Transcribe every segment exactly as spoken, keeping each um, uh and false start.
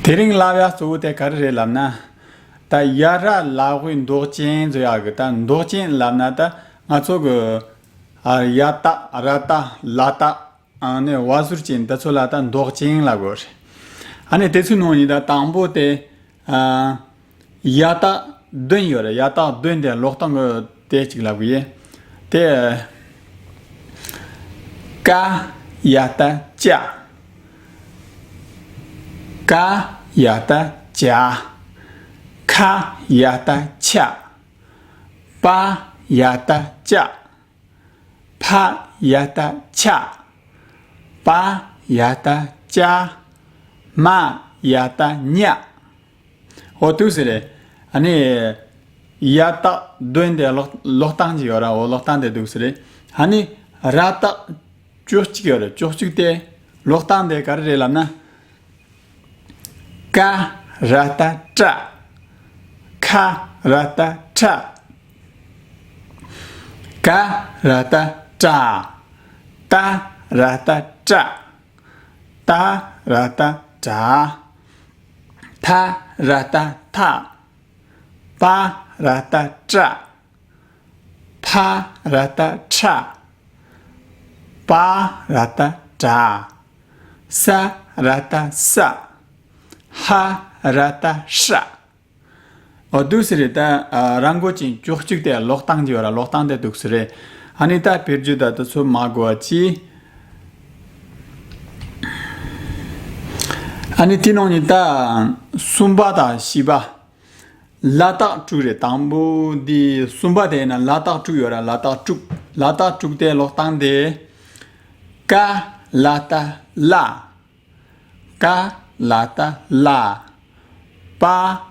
དེ་རིང་ལབ་ཡ་གཙོ་བོ་དེ་ག་རེ་རེད་ལབ་ན། ད་ཡ་ར་ལ་དབུས་འདོགས་ཅན་ཟེར་ཡ་གི་ད་འདོགས་ཅན་ལབ་ན་ད་ང་ཚོ་གི་ཨ་ཡ་ཏ་ར་ཏ་ལ་ཏ་ཨ་ནི་བ་ཟུར་ཅན་འདི་ཚོ་ལ་ད་འདོགས་ཅན་ལབ་དགོས་རེད། ཨ་ནི་དེ་ཚོའི་ནང་ནས་ད་དང་པོ་དེ་ཨ་ཡ་ཏ་བདུན་ཡོད་རེད། ཡ་ཏ་བདུན་དེ་ཀློག་སྟངས་གི་དེ་གཅིག་ལབ་གི་ཡིན། དེ་ཀ་ཡ་ཏ་ཀྱ། ཀ་ཡ་ཏ་ཀྱ། ཁ་ཡ་ཏ་ཁྱ། པ་ཡ་ཏ་པྱ། ཕ་ཡ་ཏ་ཕྱ། པ་ཡ་ཏ་པྱ། མ་ཡ་ཏ་མྱ། འོ་འདུག་སེ་རེད། ཨ་ནི་ཡ་ཏ་བདུན་དེ་ཀློག་ཀློག་སྟངས་ཅིག་ཡོད་ར། འོ་ཀློག་སྟངས་དེ་འདུག་སེ་རེད། ཨ་ནི་ར་ཏ་བཅུ་གཅིག་ཡོད་རེད། བཅུ་གཅིག་དེ་ཀློག་སྟངས་དེ་ག་རེ་རེད་ལབ་ན། ཀ་ར་ཏ་ཀྲ། ཁ་ར་ཏ་ཁྲ། ག་ར་ཏ་གྲ། ཏ་ར་ཏ་ཏྲ། ཏ་ར་ཏ་ཏྲ། ཐ་ར་ཏ་ཐ། པ་ར་ཏ་པྲ། ཕ་ར་ཏ་ཕྲ། པ་ར་ཏ་པྲ། ས་ར་ཏ་སྲ། ཧ་ར་ཏ་ཧྲ། འོ་འདུག་སེ་རེད། ད་ཨ་ར་མགོ་ཅན་བཅུ་གཅིག་དེ་ཀློག་སྟངས་ཀྱི་ཡོད་ར། ཀློག་སྟངས་དེ་འདུག་སེ་རེད། ཨ་ནི་ད་བེད་སྤྱོད་ད་དེ་ཚོ་མ་དགོས་པ་ཅི། ཨ་ནི་དེ་ནང་ནས་ད་གསུམ་པ་དང་བཞི་པ། ལ་དྭགས་དྲུག་རེད། དང་པོ་འདི་གསུམ་པ་དེ་ཡིན་ན་ལ་དྭགས་དྲུག་ཡོད་ར། ལ་དྭགས་དྲུག་ལ་དྭགས་དྲུག་དེ་ཀློག་སྟངས་དེ། ཀ་ལ་ཏ་ལ། ཀ་ལ་ཏ་ལ། པ་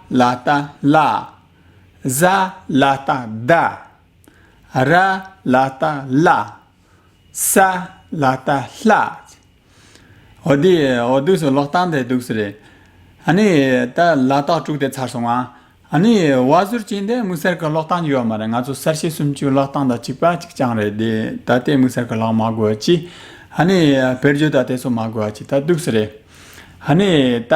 ལ་ཏ་ལ། ཟ་ལ་ཏ་ཟླ། ར་ལ་ཏ་རླ། ས་ལ་ཏ་སླ། འོ་དེ་འོ་འདུག་སེ་ཀློག་སྟངས་དེ་འདུག་སེ་རེད། ཨ་ནི་ད་ལ་དྭགས་དྲུག་དེ་ཚར་སོང་ང་། ཨ་ནི་བ་ཟུར་ཅན་དེ་དམིགས་བསལ་གྱི་ཀློག་སྟངས་ཡོད་མ་རེད། ང་ཚོ་གསལ་བྱེད་སུམ་ཅུའི་ཀློག་སྟངས་དང་གཅིག་པ་གཅིག་རྐྱང་རེད། དེ་ད་དེ་དམིགས་བསལ་གྱི་ཀློག་མ་དགོས་ཅི། ཨ་ནི་བེད་སྤྱོད་ད་དེ་ཚོ་མ་དགོས་ཅི། ད་འདུག་སེ་རེད། ཨ་ནི་ད་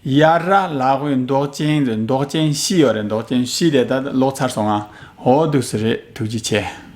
ཡ་ར་ལ་དབུས་འདོགས་ཅན་རེད། འདོགས་ཅན་བཞི་ཡོད་རེད། འདོགས་ཅན་བཞི་དེ་ད་ཀློག་ཚར་སོང་ང་། འོ་འདུག་སེ་རེད། ཐུགས་རྗེ་ཆེ།